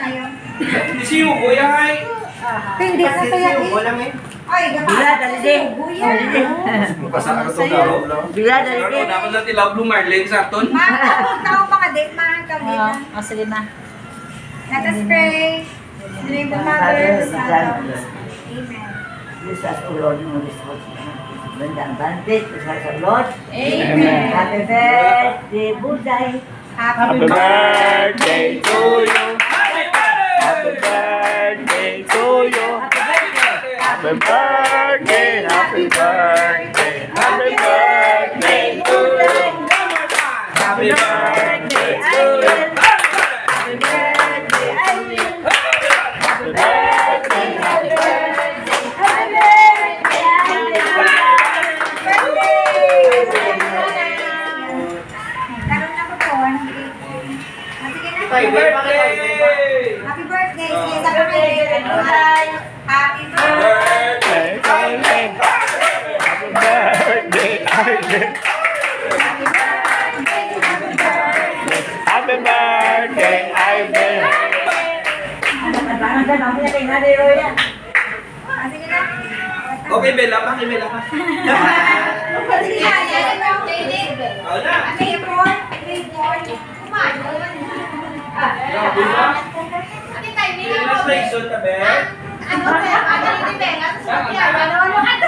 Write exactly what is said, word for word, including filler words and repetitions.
Hindi si Hugo, yan ay. Hindi na kaya eh. Ay, Bila, dali din. Hugo yan. Mapasa ka sa tao. Bila, dali din. Dapat na tilaw Blue Marlin sa aton. Ma, ako, tao pa ka din, ma, kami na. Ah, sige na. Let us pray. In the name of the Father, the Son, and the Holy Spirit. Amen. Jesus, O Lord, mo respond. Banda bante, Jesus, O Lord. Amen. Happy birthday, Buday. Happy birthday to you. Happy birthday to you. Happy birthday, happy birthday, happy birthday to you. Happy birthday to you. Happy birthday, Irene. Happy birthday, happy birthday, happy birthday, Irene. Karon na ko to, ang cake. Ah, sige na. Happy birthday! Happy birthday! Sige, sa mga kaibigan ko, ha? Happy birthday! Happy birthday! Happy birthday! Happy birthday! Happy birthday! Ah, sige na. Okay, Bella pa, kay Bella pa. Sige, yan, yan, yan. Wala. May ipon, may ipon. Grabe ba? Translation na, Bel? Ano, Bel? Ano, Bel? Ano, Bel?